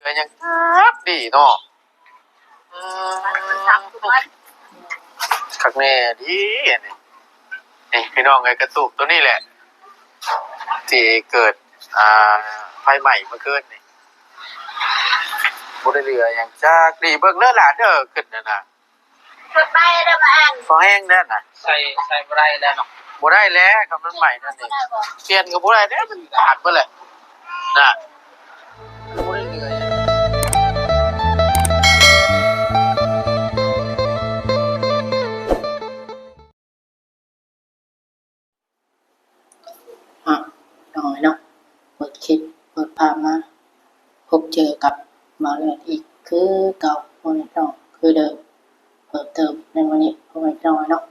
ກໍຍັງຄັກດີເນາະ. ອືມ ຄັກແນ່ດີອັນນີ້. ນີ້ພີ່ນ້ອງເອີຍ ກະຕູບໂຕນີ້ແຫຼະ ທີ່ເກີດ ອ່າ ໄຟໄໝ້ເມື່ອຄືນນີ້ ບໍ່ໄດ້ເຫຼືອຫຍັງຈັກ. ນີ້ເບິ່ງເດີຫຼານເດີ ຂຶ້ນນັ້ນນະ. ບໍ່ແຮງແລ້ວນະ ໃສ່ ໃສ່ບໍ່ໄດ້ແລ້ວເນາະ. ບໍ່ໄດ້ແລ້ວ ຄັນມັນໄໝ້ນັ້ນນີ້ ປ່ຽນກໍບໍ່ໄດ້ເດ້ ມັນຂາດເບິດແຫຼະນະ. ອ່ະ ນ້ອງເອີຍເນາະ ເປີດຄລິບເປີດພາບມາ ພົບເຈີກັບບ່າວເນີດອີກຄືເກົ່າ ພໍ່ແມ່ພີ່ນ້ອງ ຄືເດີມ ເພີ່ມເຕີມໃນມື້ນີ້ ພໍ່ແມ່ພີ່ນ້ອງເນາະ.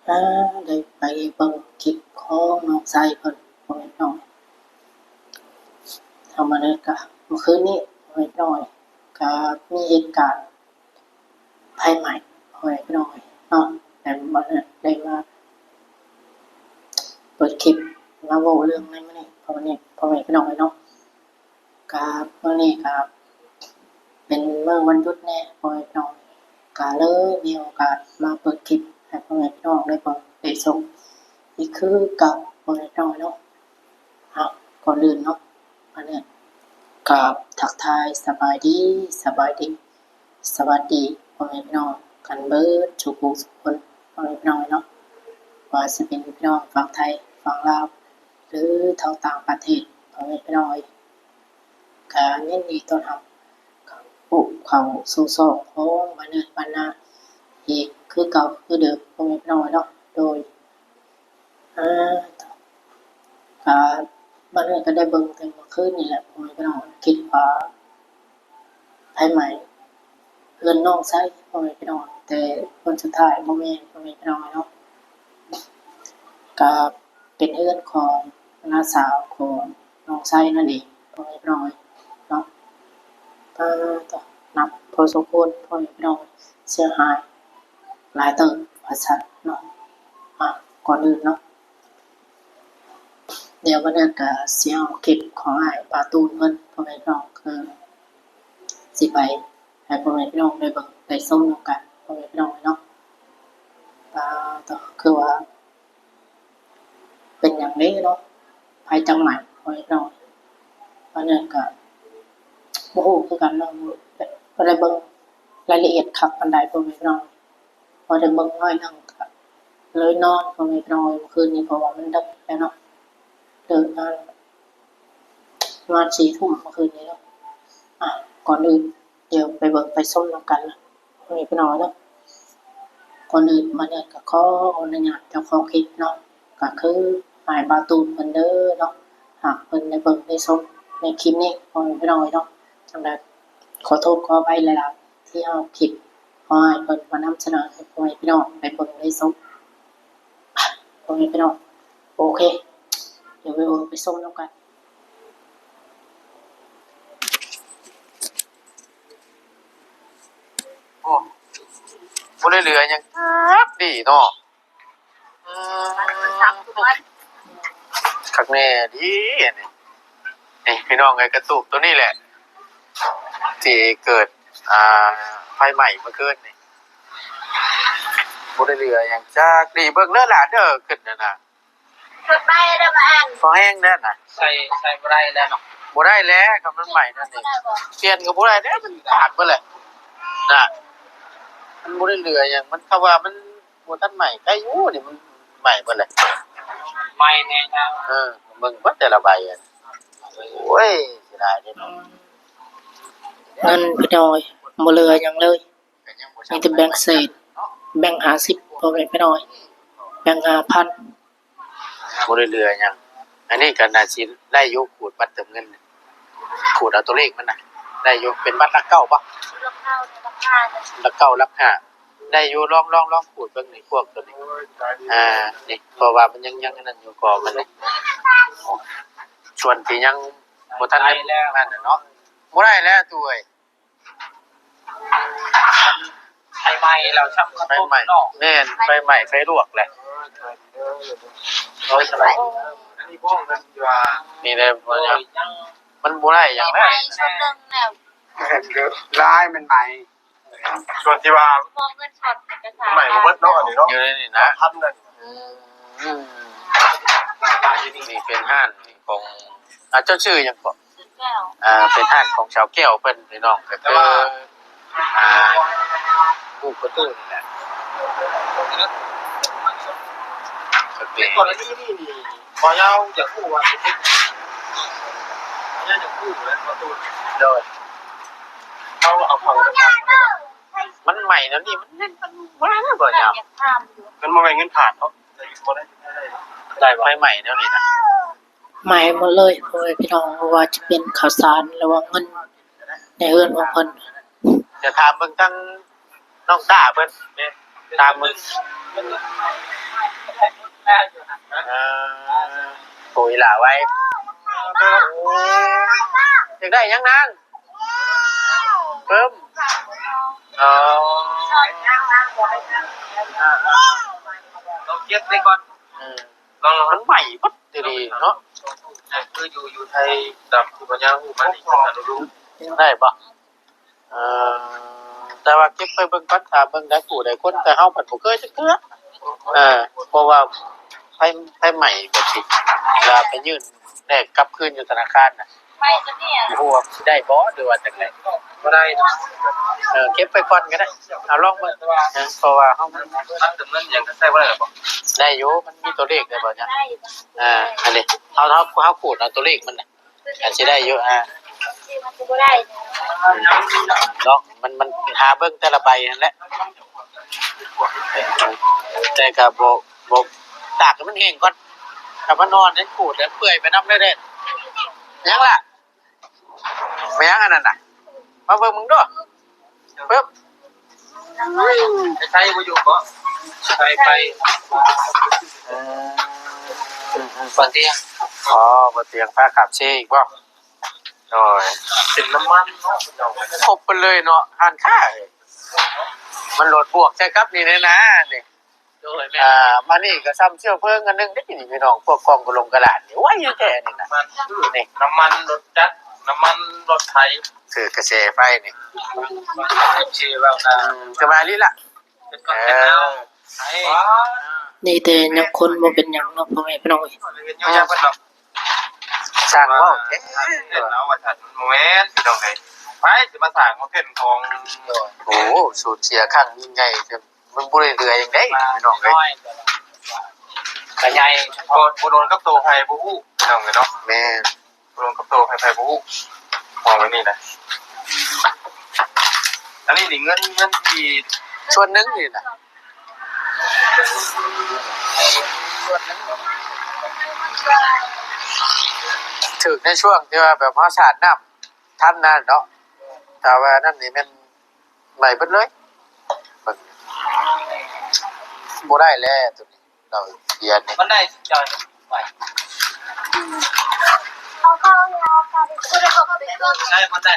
ອ່າ ໄດ້ໄປເບິ່ງຄລິບຂອງນ້ອງຊາຍເພິ່ນ ພໍ່ແມ່ພີ່ນ້ອງ. ທາງບ້ານເນີດກະ ມື້ຄືນນີ້ ພໍ່ແມ່ພີ່ນ້ອງ ກະມີເຫດການ ໄຟໄໝ້ ພໍ່ແມ່ພີ່ນ້ອງເອີຍເນາະ. ແຕ່ວ່າໄດ້ມາເປີດຄລິບມາເວົ້າເລື່ອງໃນມື້ນີ້ ພໍ່ແມ່ ພໍ່ແມ່ພີ່ນ້ອງເອີຍເນາະ. ກະມື້ນີ້ກະເປັນມື້ວັນຢຸດແດ່ ພໍ່ແມ່ພີ່ນ້ອງ ກະເລີຍມີໂອກາດມາເປີດຄລິບໃຫ້ພໍ່ແມ່ພີ່ນ້ອງໄດ້ເບິ່ງໄດ້ຊົມອີກຄືເກົ່າ ພໍ່ແມ່ພີ່ນ້ອງເນາະ. ເອົາ ກ່ອນອື່ນເນາະ ອັນນີ້ກະທັກທາຍສະບາຍດີ ສະບາຍດີ ສະຫວັດດີພໍ່ແມ່ພີ່ນ້ອງກັນເບິດສູ່ຜູ້ສູ່ຄົນ ພໍ່ແມ່ພີ່ນ້ອງເນາະ. ບໍ່ວ່າຊິເປັນພີ່ນ້ອງຝັ່ງໄທ ຝັ່ງລາວ ຫຼື ທັງຕ່າງປະເທດ ພໍ່ແມ່ພີ່ນ້ອງເອີຍ ກະຍິນດີຕ້ອນຮັບເຂົ້າສູ່ຊ່ອງຂອງບ້ານເນີດບ້ານນາອີກຄືເກົ່າຄືເດີມ ພໍ່ແມ່ພີ່ນ້ອງເນາະ. ໂດຍ ອ່າ ກະ ບ້ານເຮືອນກະໄດ້ເບິ່ງແຕ່ມື້ຄືນນີ້ແຫຼະ ພໍ່ແມ່ພີ່ນ້ອງ. ຄິດວ່າໄຟໄໝ້ເຮືອນນ້ອງຊາຍ ພໍ່ແມ່ພີ່ນ້ອງ ແຕ່ຜົນສຸດທ້າຍບໍ່ແມ່ນ ພໍ່ແມ່ພີ່ນ້ອງເນາະ. ກະເປັນເຮືອນຂອງນ້າສາວຂອງນ້ອງຊາຍນັ້ນເອງ ພໍ່ແມ່ພີ່ນ້ອງເນາະ. ປາດໂທ້ ໜັກພໍສົມຄວນ ພໍ່ແມ່ພີ່ນ້ອງ ເສຍຫາຍຫຼາຍເຕີບວ່າຊັ້ນເນາະ. ອ່າ ກ່ອນອື່ນເນາະ ດຽວບັນເນີດກະຊິເອົາຄລິບຂອງອ້າຍບາຕູນເພິ່ນ ພໍ່ແມ່ພີ່ນ້ອງ ຄືຊິໄປໃຫ້ພໍ່ແມ່ພີ່ນ້ອງໄດ້ເບິ່ງໄດ້ຊົມນຳກັນ ພໍ່ແມ່ພີ່ນ້ອງເນາະ. ປາດໂທ້ ຄືວ່າເປັນຫຍັງເດ້ເນາະ ໄຟຈັ່ງໄໝ້ ພໍ່ແມ່ພີ່ນ້ອງ. ອັນນັ້ນກະບໍ່ຮູ້ຄືກັນເນາະ ບໍ່ໄດ້ເບິ່ງລາຍລະອຽດຄັກປານໃດ ພໍ່ແມ່ພີ່ນ້ອງ. ພໍໄດ້ເບິ່ງໜ້ອຍໜຶ່ງກະເລີຍນອນ ພໍ່ແມ່ພີ່ນ້ອງເອີຍ ມື້ຄືນນີ້ ເພາະວ່າມັນດຶກແລ້ວເນາະ ເລີກງານປະມານສີ່ທຸ່ມມື້ຄືນນີ້ເນາະ. ອ່ະ ກ່ອນອື່ນ ດຽວໄປເບິ່ງໄປຊົມນຳກັນນະ ພໍ່ແມ່ພີ່ນ້ອງເນາະ. ກ່ອນອື່ນມາເນີດກະຂໍອະນຸຍາດເຈົ້າຂອງຄລິບເນາະ ກະຄືອ້າຍບ່າວຕູນເພິ່ນເດີເນາະ. ຫາກເພິ່ນໄດ້ເບິ່ງໄດ້ຊົມໃນຄລິບນີ້ ພໍ່ແມ່ພີ່ນ້ອງເນາະ ຈັ່ງໃດຂໍໂທດຂໍອະໄພຫຼາຍໆ ທີ່ເອົາຄລິບຂອງອ້າຍເພິ່ນມານຳສະເໜີໃຫ້ພໍ່ແມ່ພີ່ນ້ອງໄດ້ເບິ່ງໄດ້ຊົມ ພໍ່ແມ່ພີ່ນ້ອງ. ໂອເຄ ດຽວໄປເບິ່ງໄປຊົມນຳກັນ. ໂອ້ ບໍ່ໄດ້ເຫຼືອຫຍັງຈັກດີເນາະ. ອືມ ຄັກແນ່ດີອັນນີ້. ນີ້ພີ່ນ້ອງເອີຍ ກະຕູບໂຕນີ້ແຫຼະ ທີ່ເກີດ ອ່າ ໄຟໄໝ້ເມື່ອຄືນນີ້ ບໍ່ໄດ້ເຫຼືອຫຍັງຈັກດີ. ເບິ່ງເດີຫຼານເດີ ຂຶ້ນນັ້ນນະ ບໍ່ແຮງແລ້ວນະ ໃສ່ ໃສ່ບໍ່ໄດ້ແລ້ວເນາະ. ບໍ່ໄດ້ແລ້ວ ຄັນມັນໄໝ້ນັ້ນນີ້ ປ່ຽນກໍບໍ່ໄດ້ເດ້ ມັນຂາດເບິດແຫຼະນະ. ມັນບໍ່ໄດ້ເຫຼືອຫຍັງ ມັນ ຖ້າວ່າມັນ ບໍ່ທັນໄໝ້ ໄກຢູ່ນີ້ ມັນໄໝ້ເບິດແຫຼະ ໄໝ້ແນ່ນອນ. ເອີ ເບິ່ງເບິດແຕ່ລະໃບ ໂອ້ຍ ເສຍດາຍເດ້ເນາະ. ເງິນພີ່ນ້ອງເອີຍ ບໍ່ເຫຼືອຫຍັງເລີຍ ມີແຕ່ແບ່ງເສດ ແບ່ງຫ້າສິບ ພໍ່ແມ່ພີ່ນ້ອງເອີຍ ແບ່ງຫ້າພັນ ບໍ່ໄດ້ເຫຼືອຫຍັງ. ອັນນີ້ກໍໜ້າຊິໄດ້ຢູ່ ຂູດບັດເຕີມເງິນ ຂູດເອົາຕົວເລກມັນນະ ໄດ້ຢູ່. ເປັນບັດຫຼັກເກົ້າບໍ່? ຫຼັກເກົ້າ ຫຼັກຫ້າ ໄດ້ຢູ່. ລອງ ລອງ ລອງຂູດເບິ່ງນີ້ ພວກຕົວນີ້ ອ່າ ນີ້ ເພາະວ່າມັນຍັງ ຍັງອັນນັ້ນຢູ່ ກໍມັນນີ້ ສ່ວນທີ່ຍັງບໍ່ທັນໄດ້ນັ້ນນະເນາະ. ບໍ່ໄດ້ແລ້ວຕູ້ເອີຍ ໄຟໄໝ້ແລ້ວຊ້ຳ ໄຟໄໝ້ເນາະ. ແມ່ນ ໄຟໄໝ້ ໄຟລວກແຫຼະ. ໂອ້ຍ ສະບາຍດີ ນີ້ແຫຼະ ໂອ້ຍ ຍັງ ມັນບໍ່ໄດ້ຫຍັງ ໄດ້ໄມ້ ແລ້ວ ສ່ວນໜຶ່ງແລ້ວ ຫຼາຍ ມັນໄໝ້ ສ່ວນທີ່ວ່າ ບໍ່ ເງິນສອດ ເອກະສານ ໄໝ້ບໍ່ເບິດເນາະ ອັນນີ້ເນາະ ຢູ່ໃນນີ້ນະ ພັນນັ້ນ ອືມ ນີ້ເປັນຮ້ານຂອງ ອ່າ ເຈົ້າຊື່ຫຍັງເກາະ? ແກ້ວ ອ່າ ເປັນຮ້ານຂອງສາວແກ້ວເພິ່ນ ພີ່ນ້ອງ ກໍຄື ອ່າ ລູກປະຕູນີ້ແຫຼະ ກໍເປັນ ໃນກໍລະນີນີ້ນີ້ ບໍ່ຍາວຢາກຮູ້ວ່າ ບໍ່ຍາວຢາກຮູ້ແຫຼະປະຕູ ໂດຍ ເຮົາເອົາເຂົ້າ ມັນໃໝ່ແນວນີ້ ມັນ ມັນບໍ່ຍາວ ມັນບໍ່ແມ່ນເງິນຂາດເນາະ ໄດ້ບໍ່ ໄຟໃໝ່ແນວນີ້ນະ. ໄໝ້ໝົດເລີຍ ພໍ່ແມ່ພີ່ນ້ອງ ບໍ່ວ່າຈະເປັນເຂົ້າສານ ຫຼືວ່າເງິນໃນເຮືອນຂອງເພິ່ນ. ຈະຖາມເບິ່ງທາງນ້ອງຕ້າເພິ່ນ ຖາມເບິ່ງ ເອີ ໂອ້ຍ ຫຼ້າໄວ ຢາກໄດ້ຫຍັງນາງ? ປຶ້ມ ອໍ ເອົາເກັບໄວ້ກ່ອນ ອືມ ລອງ ລອງ ມັນໃໝ່ເບິດອີ່ຫຼີເນາະ ຄືຢູ່ ຢູ່ໄທດຳ ຄືບໍ່ຍາກຮູ້ ມັນນີ້ ໄດ້ບໍ່? ເອີ ແຕ່ວ່າເກັບໄປເບິ່ງກ່ອນ ຖ້າເບິ່ງໄດ້ຜູ້ໃດຄົນ ແຕ່ເຮົາພັດບໍ່ເຄີຍຈັກເທື່ອ ເອີ ເພາະວ່າໄຟ ໄຟໃໝ່ແບບນີ້ ເວລາໄປຍື່ນແລກກັບຄືນຢູ່ທະນາຄານນະ ບໍ່ຮູ້ວ່າຊິໄດ້ບໍ່ ຫຼືວ່າຈັ່ງໃດ ບໍ່ໄດ້ ເອີ ເກັບໄປກ່ອນກໍໄດ້ ເອົາລອງເບິ່ງ ເອີ ເພາະວ່າເຮົາ ມັນດຳເນີນຫຍັງກໍໃຊ້ບໍ່ໄດ້ບໍ່? ໄດ້ຢູ່ ມັນມີຕົວເລກໄດ້ບໍ່ ເອີ ອັນນີ້ ເຮົາ ເຮົາ ເຮົາຂູດເອົາຕົວເລກມັນນະ ອາດຊິໄດ້ຢູ່ ອ່າ ມັນຊິບໍ່ໄດ້ ເນາະ ມັນ ມັນຫາເບິ່ງແຕ່ລະໃບຫັ້ນແຫຼະ ແຕ່ກໍບໍ່ ບໍ່ ຕາກໃຫ້ມັນແຫ້ງກ່ອນ ຖ້າມັນຮ້ອນນັ້ນຂູດແລ້ວເປື່ອຍໄປນຳເລີຍເດ້ ຫຍັງລະ ແມ່ນຫຍັງອັນນັ້ນນະ ມາເບິ່ງເບິ່ງດູ ປຶບ ໄປໃສບໍ່ຢູ່ບໍ່ ໄປ ໄປ ອືມ ອືມ ອືມ ບໍ່ຕຽງ ອໍ ບໍ່ຕຽງ ພາຂ້າມເຊອີກບໍ່? ໂດຍ ເປັນນ້ຳມັນເນາະ ຄົບໄປເລີຍເນາະ ຮ້ານຄ້າ ມັນໂຫຼດບວກໃສ່ກັບນີ້ແດ່ນະນີ້ ໂດຍ ແມ່ນ ອ່າ ມານີ້ກໍຊ່ຳເຊື້ອເພີງອັນໜຶ່ງເດ້ນີ້ ພີ່ນ້ອງ ພວກກ່ອງກະຫຼົງກະຫຼານນີ້ ໄວແທ້ນີ້ນະ ນ້ຳມັນ ນີ້ ນ້ຳມັນລົດຈັກ ນ້ຳມັນລົດໄຖ ຖືກກະແສໄຟນີ້ ເອັຟຊີ ເວົ້ານະ ອືມ ສະບາຍດີລະ ເອີ ນີ້ແຕ່ຍັງຄົນບໍ່ເປັນຫຍັງເນາະ ພໍ່ແມ່ພີ່ນ້ອງເອີຍ ເຮັດຫຍັງເພິ່ນເນາະ ຊ່າງເວົ້າແທ້ ເອີ ເອົາວ່າຊັ້ນ ບໍ່ແມ່ນ ພີ່ນ້ອງເອີຍ ໃຜຊິມາສ້າງມາເປັນຂອງ ໂອ້ ສູນເສຍຄັ້ງຍິ່ງໃຫຍ່ ມັນບໍ່ໄດ້ເຫຼືອຫຍັງເດ້ ພີ່ນ້ອງເອີຍ ກະໃຫຍ່ ບໍ່ ບໍ່ໂດນກັບໂຕໃຜບໍ່ຮູ້ ພີ່ນ້ອງເອີຍເນາະ ແມ່ນ ລວມກັບໂຕໃຜໆບໍ່ຮູ້ ມອງໄວ້ນີ້ນະ ອັນນີ້ນີ້ເງິນ ເງິນທີ່ ສ່ວນໜຶ່ງນີ້ນະ ສ່ວນໜຶ່ງ ຖືກໃນຊ່ວງທີ່ວ່າແບບເຮົາສາດນ້ຳທັນນັ້ນເນາະ ຖ້າວ່ານັ້ນນີ້ແມ່ນໄໝ້ເບິດເລີຍ ບໍ່ໄດ້ແລ້ວໂຕນີ້. ເຮົາເຂຍນນີ້ ມັນໄດ້ ຈອຍໄປ ໄດ້ ມັນໄດ້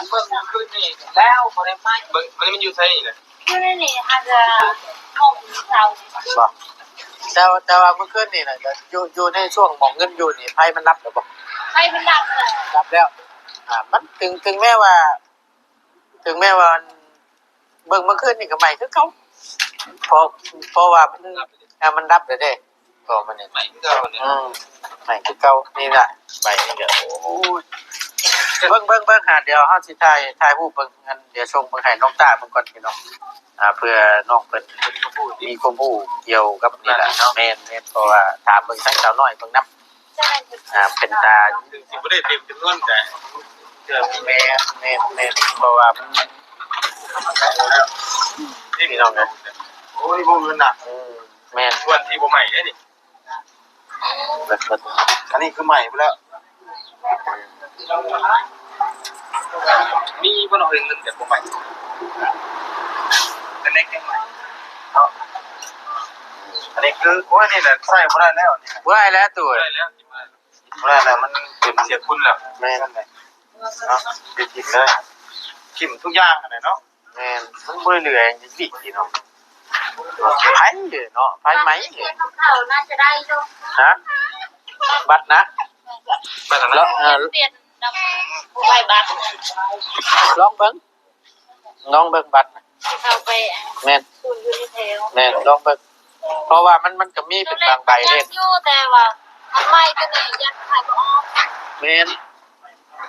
ເບິ່ງຄືນນີ້ແລ້ວບໍ່ໄດ້ໄປ ເບິ່ງ ມັນ ມັນຢູ່ໃສນີ້ນະ ຢູ່ໃນນີ້ ອາດຈະຫົກເຊົ້າ ບໍ່ ແຕ່ວ່າ ແຕ່ວ່າມື້ຄືນນີ້ນະ ກໍຢູ່ ຢູ່ໃນຊ່ວງໝອງເງິນຢູ່ນີ້ ໄຟມັນດັບແລ້ວບໍ່? ໄຟມັນດັບແລ້ວ ດັບແລ້ວ ອ່າ ມັນ ເຖິງ ເຖິງແມ້ວ່າ ເຖິງແມ້ວ່າ ເບິ່ງເມື່ອຄືນນີ້ກໍໃໝ່ຄືເກົ່າ ເພາະ ເພາະວ່າມັນ ອ່າ ມັນດັບແລ້ວເດ້ ກໍມັນນີ້ໃໝ່ຄືເກົ່ານີ້ ອືມ ໃໝ່ຄືເກົ່ານີ້ລະ ໃໝ່ນີ້ກໍ ໂອ້ຍ ເບິ່ງ ເບິ່ງ ເບິ່ງ ຫາ ດຽວເຮົາຊິຖ່າຍ ຖ່າຍຮູບເບິ່ງ ອັນ ດຽວສົ່ງເບິ່ງໃຫ້ນ້ອງຕ້າເບິ່ງກ່ອນພີ່ນ້ອງ ອ່າ ເພື່ອນ້ອງເພິ່ນມີຄວາມຮູ້ກ່ຽວກັບນີ້ລະ ແມ່ນ ແມ່ນ ເພາະວ່າຖາມເບິ່ງທາງສາວນ້ອຍເບິ່ງນຳ ອ່າ ເປັນຕາ ເຖິງຊິບໍ່ໄດ້ເຕັມຈຳນວນກະ ແມ່ນ ແມ່ນ ແມ່ນ ເພາະວ່າມັນ ນີ້ພີ່ນ້ອງເອີຍ ໂອ້ຍ ບໍ່ເງິນນະ ອືມ ແມ່ນ ສ່ວນທີ່ບໍ່ໃໝ່ເດ້ນີ້ ອັນນີ້ຄືໃໝ່ໄປແລ້ວ ມີບໍ່ເນາະ ເງິນແບບບໍ່ໃໝ່ ອັນນີ້ຄືໃໝ່ເນາະ ອັນນີ້ຄື ໂອ້ຍ ນີ້ແຫຼະ ໃຊ້ບໍ່ໄດ້ແລ້ວ ບໍ່ໄດ້ແລ້ວຕູ້ ບໍ່ໄດ້ແລ້ວ ບໍ່ໄດ້ແລ້ວ ມັນເປັນເສຍຄຸນແລ້ວ ແມ່ນ ເນາະ ເປັນຖິ້ມເລີຍ ຖິ້ມທຸກຢ່າງຫັ້ນແຫຼະເນາະ ແມ່ນ ມັນບໍ່ໄດ້ເຫຼືອຫຍັງຈັກດີ້ເນາະ ໄຟເນາະ ໄຟໄໝ້ ຮະ ບັດນະ ລອງ ເອີ ປ່ຽນນຳຜູ້ຂາຍບັດ ລອງເບິ່ງ ລອງເບິ່ງບັດ ທີ່ເຂົ້າໄປ ແມ່ນ ສູນຢູ່ໃນແຖວ ແມ່ນ ລອງເບິ່ງ ເພາະວ່າມັນ ມັນກໍມີເປັນບາງໃບເດ້ ຍັງຢູ່ ແຕ່ວ່າອັນໃໝ່ຕົວນີ້ຍັງຂາຍບໍ່ອອກ ແມ່ນ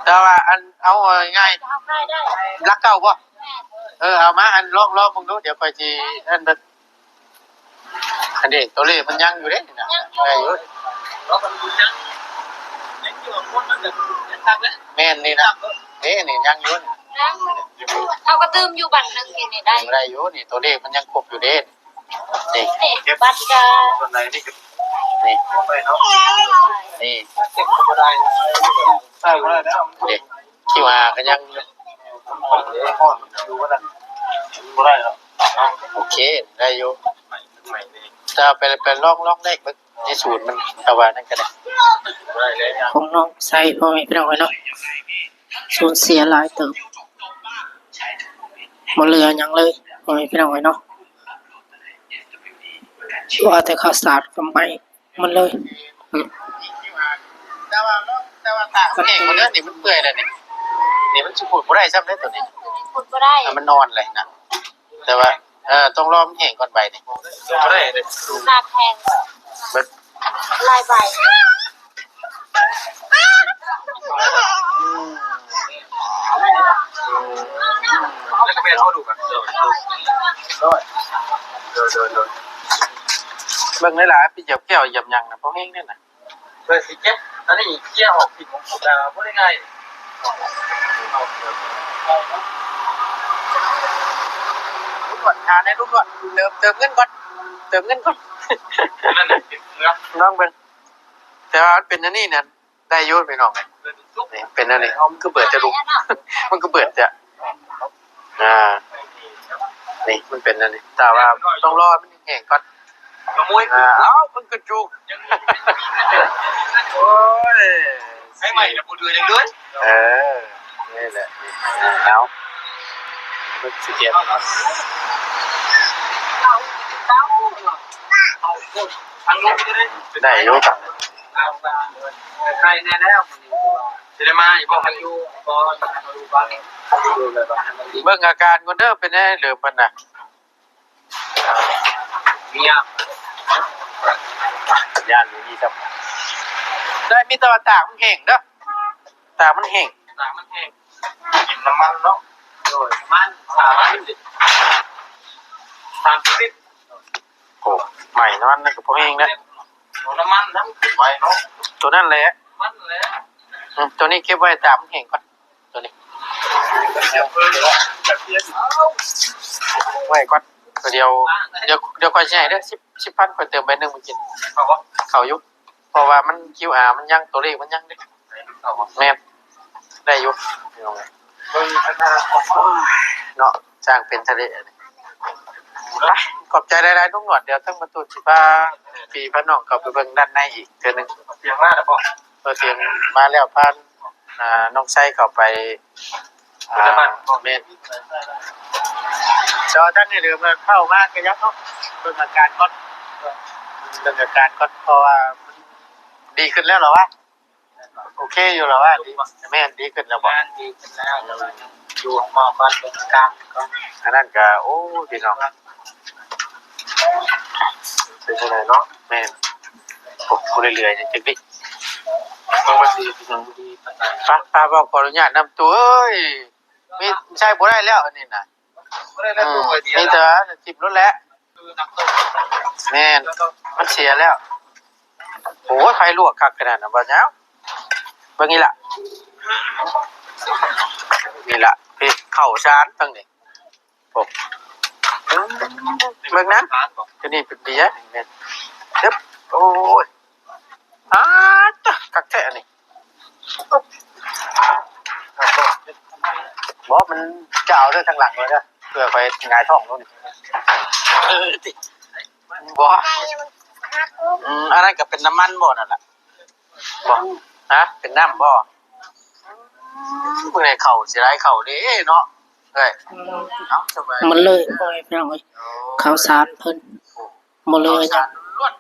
ແຕ່ວ່າອັນ ເອົາງ່າຍໆ ເຮົາຂາຍໄດ້ ຫຼັກເກົ້າບໍ່? ແມ່ນ ເອີ ເອົາມາ ອັນ ລອງ ລອງເບິ່ງດູ ດຽວຂ້ອຍຊິ ອັນ ອັນນີ້ຕົວເລກມັນຍັງຢູ່ເດ້ນະ ຍັງຢູ່ ໄດ້ຢູ່ ແມ່ນນີ້ນະ ນີ້ ນີ້ຍັງຢູ່ ຍັງ ເຮົາກໍຕື່ມຢູ່ບັດໜຶ່ງນີ້ ນີ້ໄດ້ ໄດ້ຢູ່ ນີ້ຕົວເລກມັນຍັງຄົບຢູ່ເດ້ ນີ້ ນີ້ ບັດກະ ນີ້ ນີ້ ຄິວອາກໍຍັງ ໂອເຄ ໄດ້ຢູ່ ແຕ່ໄປ ໄປລອງ ລອງແລກເບິ່ງໃນສູນມັນ ຖ້າວ່ານັ້ນກໍໄດ້ ຂອງນ້ອງໄຊ ພໍ່ແມ່ພີ່ນ້ອງເອີຍເນາະ ສູນເສຍຫຼາຍເຕີບ ບໍ່ເຫຼືອຫຍັງເລີຍ ພໍ່ແມ່ພີ່ນ້ອງເອີຍເນາະ ວ່າແຕ່ຂ້າວສານກໍໄໝ້ ໝົດເລີຍ ແຕ່ວ່າ ແຕ່ວ່າຕາກມັນແຫ້ງໝົດເລີຍ ນີ້ມັນເປື່ອຍແລ້ວນີ້ ນີ້ມັນຊິຂູດບໍ່ໄດ້ຊ້ຳເດ້ຕົວນີ້ ຂູດບໍ່ໄດ້ ມັນອ່ອນແລ້ວນະ ແຕ່ວ່າ ເອີ ຕ້ອງລໍມັນແຫ້ງກ່ອນໃບນີ້ ຂູດບໍ່ໄດ້ເດ້ ຕາກແຫ້ງ ເບິດ ຫຼາຍໃບ ແລ້ວກໍແມ່ນເຮົາດູກະ ໂດຍ ໂດຍ ໂດຍ ໂດຍ ເບິ່ງຫຼາຍໆ ໄປຢຽບແກ້ວຢຽບຫຍັງນະ ບໍ່ແຮງເດ້ນະ ເພື່ອຊິເກັບ ອັນນີ້ເກຍອອກ ທີ່ບໍ່ໄດ້ງ່າຍ ລຸງໜວດ ຫາແດ່ລຸງໜວດ ເຕີມ ເຕີມເງິນກ່ອນ ເຕີມເງິນກ່ອນ ນັ້ນແຫຼະ ລອງເບິ່ງ ແຕ່ວ່າມັນເປັນອັນນີ້ນະ ໄດ້ຢູ່ພີ່ນ້ອງ ນີ້ເປັນອັນນີ້ ເອົາ ມັນຄືເບີດແຕ່ລຸງ ມັນຄືເບີດແທ້ ອ່າ ນີ້ມັນເປັນອັນນີ້ ແຕ່ວ່າຕ້ອງລໍໃຫ້ມັນແຫ້ງກ່ອນ ຂະໂມຍ ອ່າ ເອົາ ມັນກະຈຸກ ໂອ້ຍ ໃຫ້ໃໝ່ລະບໍ່ເດືອນຍັງເດືອນ ເອີ ນີ້ແຫຼະ ເອົາ ມັນຊິເກັບ ໄດ້ຢູ່ ໄຄແນ່ແລ້ວ ຊິໄດ້ມາອີກບໍ່? ມັນຢູ່ບໍ່? ເບິ່ງອາການກ່ອນເດີ ເປັນແນວໃດເລີເພິ່ນນະ ເມຍ ຢ້ານບໍ່ມີຊ້ຳ ໄດ້ ມີແຕ່ວ່າຕາກມັນແຫ້ງເດີ ຕາກມັນແຫ້ງ ຕາກມັນແຫ້ງ ກິນນ້ຳມັນເນາະ ໂດຍ ມັນ ສາມສິບ ສາມສິບ ໂອ້ ໄໝ້ນອນນັ້ນກໍບໍ່ແຫ້ງແລ້ວ ໂອ້ ນ້ຳມັນນຳໄວເນາະ ຕົວນັ້ນແຫຼະ ມັນແຫຼະ ອືມ ຕົວນີ້ເກັບໄວ້ຕາກມັນແຫ້ງກ່ອນ ຕົວນີ້ ໄວ້ກ່ອນ ຕົວດຽວ ດຽວ ດຽວຂ້ອຍຊິໃຫ້ເດີ ສິບ ສິບພັນ ຂ້ອຍເຕີມໃບໜຶ່ງມື້ກີ້ ເຂົ້າບໍ່? ເຂົ້າຢູ່ ເພາະວ່າມັນ ຄິວອາ ມັນຍັງ ຕົວເລກມັນຍັງເດ້ ແມ່ນ ໄດ້ຢູ່ ເບິ່ງອັນນາຄົດເນາະ ສ້າງເປັນທະເລ ໄປ ຂອບໃຈຫຼາຍໆ ລຸງໜວດ ດຽວທາງປະຕູຊິພາພີ່ພານ້ອງເຂົ້າໄປເບິ່ງດ້ານໃນອີກເທື່ອໜຶ່ງ ສຽງມາແລ້ວບໍ່? ເອີ ສຽງມາແລ້ວ ພາ ອ່າ ນ້ອງໄຊເຂົ້າໄປ ອ່າ ແມ່ນ ແຕ່ວ່າທາງນີ້ເດີມເຂົ້າມາກໍຍັງເນາະ ເບິ່ງອາການກ່ອນ ເບິ່ງອາການກ່ອນ ເພາະວ່າມັນດີຂຶ້ນແລ້ວລະວະ ໂອເຄຢູ່ລະວະ ດີ ແມ່ນ ດີຂຶ້ນແລ້ວບໍ່? ແມ່ນ ດີຂຶ້ນແລ້ວ ແຕ່ວ່າຍັງຢູ່ຫ້ອງໝໍກ່ອນ ເບິ່ງອາການກ່ອນ ອັນນັ້ນກໍ ໂອ້ ພີ່ນ້ອງ ເປັນຈັ່ງໃດເນາະ? ແມ່ນ ໂອ້ ບໍ່ໄດ້ເຫຼືອຫຍັງຈັກດິ ເບິ່ງວ່າຊິເປັນຫຍັງບໍ່ດີປານໃດ ໄປ ໄປ ເວົ້າຂໍອະນຸຍາດນຳຕູ້ເອີຍ ມີໃຊ້ບໍ່ໄດ້ແລ້ວອັນນີ້ນະ ບໍ່ໄດ້ແລ້ວ ອືມ ຕູ້ໄອເດຍ ມີແຕ່ວ່າຖິ້ມໂລດແຫຼະ ແມ່ນ ມັນເສຍແລ້ວ ໂອ້ຍ ໄຟລວກຄັກຂະໜາດນັ້ນບໍ່ຍາວ ເບິ່ງນີ້ລະ ນີ້ລະ ເປັນເຂົ້າສານທັງນີ້ ໂອ້ ເບິ່ງນະ ຕົວນີ້ເປັນເບຍ ແມ່ນ ເອີບ ໂອ້ຍ ອາດຕະ ຄັກແທ້ອັນນີ້ ບໍ່ ມັນຈະເອົາເດີທາງຫຼັງເລີຍເດີ ເພື່ອຂ້ອຍຫງາຍທ້ອງລົງນີ້ ເອີ ຕິ ບໍ່ ອືມ ອັນນັ້ນກໍເປັນນ້ຳມັນບໍ່ ນັ້ນລະ ບໍ່ ຮະ ເປັນນ້ຳບໍ່? ອືມ ມື້ໃດເຂົ້າຊິໄດ້ເຂົ້າເດ້ເນາະ ເອີຍ ອືມ ເອົາ ສະບາຍ ມັນເລີຍ ໂອ້ຍ ພີ່ນ້ອງເອີຍ ໂອ້ ເຂົ້າສານເພິ່ນ ໂອ້ ບໍ່ເລີຍ ເຂົ້າສານລ້ວນ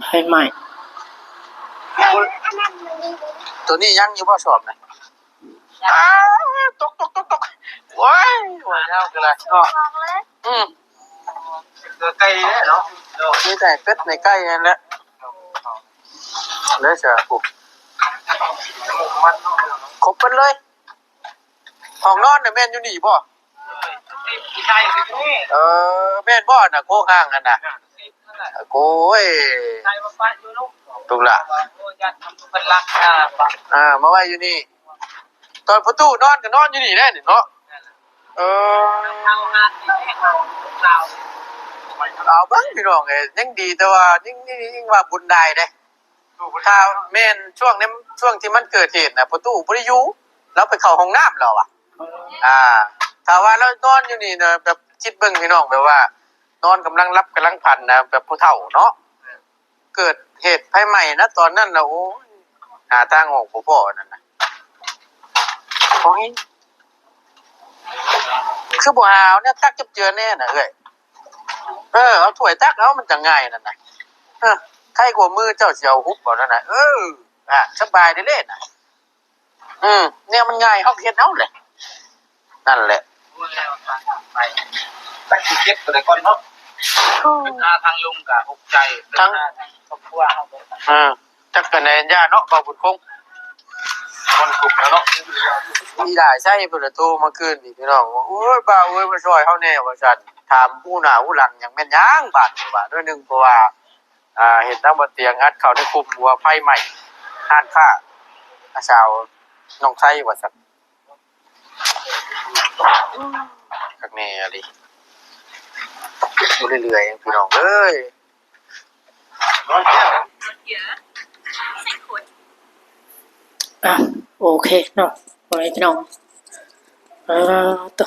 ໄຟໄໝ້ ໂຕນີ້ຍັງຢູ່ບໍ່ ສອບນະ? ອ້າ ຕົກ ຕົກ ຕົກ ຕົກ ໂອ້ຍ ວ່າຍາວກະໄດ້ເນາະ. ອືມ ເປັດ ໄກ່ເນາະ ມີແຕ່ເປັດໃນໄກ່ຫັ້ນແຫຼະ. ເລີຍຊະ ຄົບເບິດເລີຍ. ຫ້ອງນອນນະແມ່ນຢູ່ນີ້ບໍ່? ເອີ ແມ່ນບໍ່ນະ ໂຄງຮ່າງຫັ້ນນະ? ໂອ້ຍ ລູກຫຼານ ອ່າ ມາໄວ້ຢູ່ນີ້. ຕອນພໍ່ຕູ້ນອນກໍນອນຢູ່ນີ້ແຫຼະນີ້ເນາະ. ເອີ ເອົາເບິ່ງພີ່ນ້ອງເອີຍ ຍັງດີແຕ່ວ່າ ຍັງ ຍັງ ຍັງວ່າບຸນຫຼາຍເດ້. ຖ້າແມ່ນຊ່ວງໃນ ຊ່ວງທີ່ມັນເກີດເຫດນະ ພໍ່ຕູ້ບໍ່ໄດ້ຢູ່ ລາວໄປເຂົ້າຫ້ອງນ້ຳລາວອະ. ອ່າ ຖ້າວ່າລາວນອນຢູ່ນີ້ນະ ແບບຄິດເບິ່ງພີ່ນ້ອງ ແບບວ່ານອນກຳລັງຫຼັບກຳລັງຝັນນະ ແບບຜູ້ເຖົ້າເນາະ. ເກີດເຫດໄຟໄໝ້ນະ ຕອນນັ້ນນະ ໂອ້ຍ ຫາທາງອອກບໍ່ພໍນັ້ນນະ. ໂອ້ຍ ຄືບໍ່ຫາແນວຕັກຈັບເຈືອແດ່ນະເອື້ອຍ? ເອີ ເອົາຖ້ວຍຕັກເອົາ ມັນຈັ່ງງ່າຍນັ້ນນະ. ເອີ ໄຄກວ່າມືເຈົ້າຊິເອົາຫຸບເອົານັ້ນນະ. ເອີ ອ່າ ສະບາຍເດ້ເດ້ນະ. ອືມ ແນວມັນງ່າຍເຮົາກໍເຮັດເອົາແຫຼະ. ນັ້ນແຫຼະ ໄປ ຈັກຊິເກັບໂຕໃດກ່ອນເນາະ. ເປັນຫາທາງລຸງກໍທຸກໃຈ ເປັນຫາທາງຄອບຄົວເຮົາກໍ ເອີ ຈັກກັນແດ່ ຢ້ານເນາະ ບ່າວບຸນຄົງ ມັນກຸບແລ້ວເນາະ. ອີຫຼ້າໄຊເພິ່ນລະໂທມາຄືນນີ້ພີ່ນ້ອງ ໂອ້ຍ ບ່າວເອີຍ ມາຊ່ອຍເຮົາແດ່ວ່າຊັ້ນ. ຖາມຮູ້ໜ້າຮູ້ຫຼັງຫຍັງ ແມ່ນຫຍັງບາດນີ້ວ່າ ໜ້ອຍໜຶ່ງ ເພາະວ່າ ອ່າ ເຫັນທາງບ່າວຕຽງອັດເຂົ້າໃນກຸ່ມວ່າໄຟໄໝ້ຮ້ານຄ້າ ອາ ສາວນ້ອງໄຊວ່າຊັ້ນ. ຄັກແນ່ອີ່ຫຼີ ຢູ່ເລື້ອຍໆ ພີ່ນ້ອງເອີຍ. ອ່ະ ໂອເຄເນາະ ພໍ່ແມ່ພີ່ນ້ອງ ເອີ ໂຕ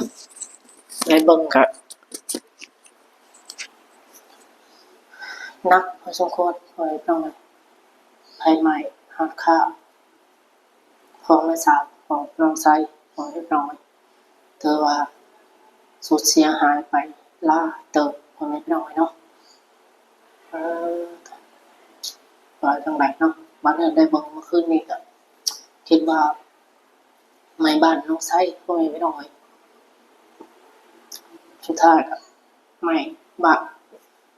ໄດ້ເບິ່ງກະໜັກພໍສົມຄວນ ພໍ່ແມ່ພີ່ນ້ອງເອີຍ. ໄຟໄໝ້ຮ້ານຄ້າ ຂອງນ້າສາວຂອງນ້ອງໄຊ ຂອງເລັກນ້ອຍ ຖືວ່າສູນເສຍຫາຍໄປຫຼາຍເຕີບ ພໍ່ແມ່ພີ່ນ້ອງເອີຍເນາະ. ເອີ ວ່າຈັ່ງໃດເນາະ ບາດນີ້ໄດ້ເບິ່ງມື້ຄືນນີ້ກະຄິດວ່າໄໝ້ບ້ານນ້ອງໄຊ ພໍ່ແມ່ພີ່ນ້ອງເອີຍ. ສຸດທ້າຍກະໄໝ້ບ້ານ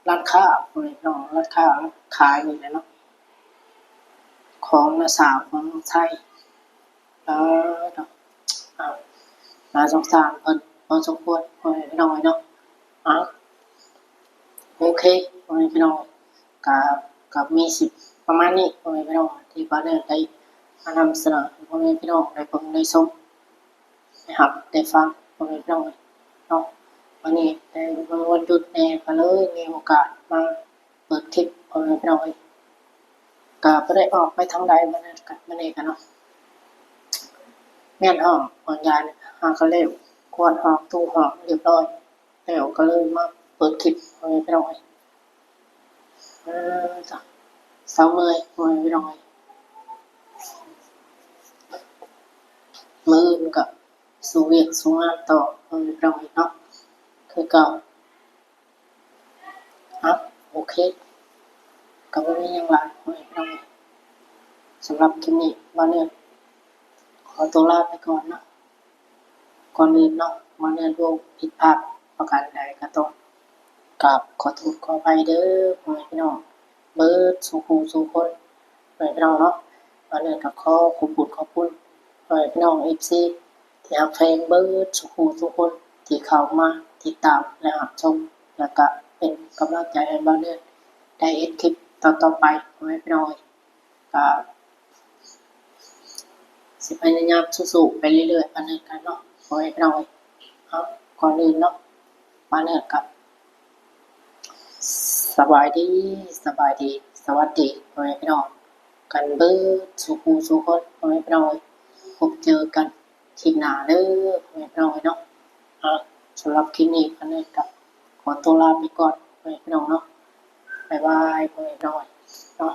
ຮ້ານຄ້າ ພໍ່ແມ່ພີ່ນ້ອງ ຮ້ານຄ້າຂາຍນີ້ແຫຼະເນາະ ຂອງນ້າສາວຂອງນ້ອງໄຊ. ເອີ ເນາະ ເອົາ ໜ້າສົງສານເພິ່ນພໍສົມຄວນ ພໍ່ແມ່ພີ່ນ້ອງເອີຍເນາະ. ເອົາ ໂອເຄ ພໍ່ແມ່ພີ່ນ້ອງ ກະ ກະມີຊິປະມານນີ້ ພໍ່ແມ່ພີ່ນ້ອງ ທີ່ບ່າວເນີດໄດ້ມານຳສະເໜີໃຫ້ພໍ່ແມ່ພີ່ນ້ອງໄດ້ເບິ່ງໄດ້ຊົມ ໄດ້ຮັບໄດ້ຟັງ ພໍ່ແມ່ພີ່ນ້ອງເນາະ. ວັນນີ້ໄດ້ວັນຢຸດແດ່ ກະເລີຍມີໂອກາດມາເປີດຄລິບ ພໍ່ແມ່ພີ່ນ້ອງເອີຍ. ກະບໍ່ໄດ້ອອກໄປທາງໃດມື້ນີ້ກະ ມື້ນີ້ກະເນາະ ແມ່ນຫ້ອງ ຫ້ອງຢານີ້ ຫາກະແລ້ວ ກວາດຫ້ອງ ຖູຫ້ອງຮຽບຮ້ອຍ ແລ້ວກະເລີຍມາເປີດຄລິບ ພໍ່ແມ່ພີ່ນ້ອງເອີຍ. ເອີ ເຊົາເມື່ອຍ ພໍ່ແມ່ພີ່ນ້ອງເອີຍ ມື້ອື່ນກະສູ້ວຽກສູ້ງານຕໍ່ ພໍ່ແມ່ພີ່ນ້ອງເອີຍເນາະ ຄືເກົ່າ. ເອົາ ໂອເຄ ກະບໍ່ມີຫຍັງຫຼາຍ ພໍ່ແມ່ພີ່ນ້ອງເອີຍ. ສຳລັບຄລິບນີ້ ບ່າວເນີດຂໍຕົວລາໄປກ່ອນເນາະ. ກ່ອນອື່ນເນາະ ບ່າວເນີດເວົ້າຜິດພາດປະການໃດກະຕ້ອງກາບຂໍໂທດຂໍອະໄພເດີ ພໍ່ແມ່ພີ່ນ້ອງເບິດສູ່ຜູ້ສູ່ຄົນ ພໍ່ແມ່ພີ່ນ້ອງເນາະ. ບ່າວເນີດກະຂໍຂອບຄຸນຂອບຄຸນ ພໍ່ແມ່ພີ່ນ້ອງເອັຟຊີ ທີ່ຮັກແພງເບິດສູ່ຜູ້ສູ່ຄົນ ທີ່ເຂົ້າມາຕິດຕາມ ແລະ ຮັບຊົມ ແລະ ກະເປັນກຳລັງໃຈໃຫ້ບ່າວເນີດໄດ້ເຮັດຄລິບຕໍ່ໆໄປ ພໍ່ແມ່ພີ່ນ້ອງເອີຍ. ກະຊິພະຍາຍາມສູ້ໆໄປເລື້ອຍໆ ບ່າວເນີດກະເນາະ ພໍ່ແມ່ພີ່ນ້ອງເອີຍ. ເອົາ ກ່ອນອື່ນເນາະ ບ່າວເນີດກະສະບາຍດີ ສະບາຍດີ ສະຫວັດດີ ພໍ່ແມ່ພີ່ນ້ອງກັນເບິດສູ່ຜູ້ສູ່ຄົນ ພໍ່ແມ່ພີ່ນ້ອງເອີຍ. ພົບເຈີກັນ ຄລິບໜ້າເດີ ພໍ່ແມ່ພີ່ນ້ອງເອີຍເນາະ. ອ່າ ສຳລັບຄລິບນີ້ ອັນນີ້ກະຂໍຕົວລາໄປກ່ອນ ພໍ່ແມ່ພີ່ນ້ອງເນາະ. ບາຍບາຍ ພໍ່ແມ່ພີ່ນ້ອງເນາະ.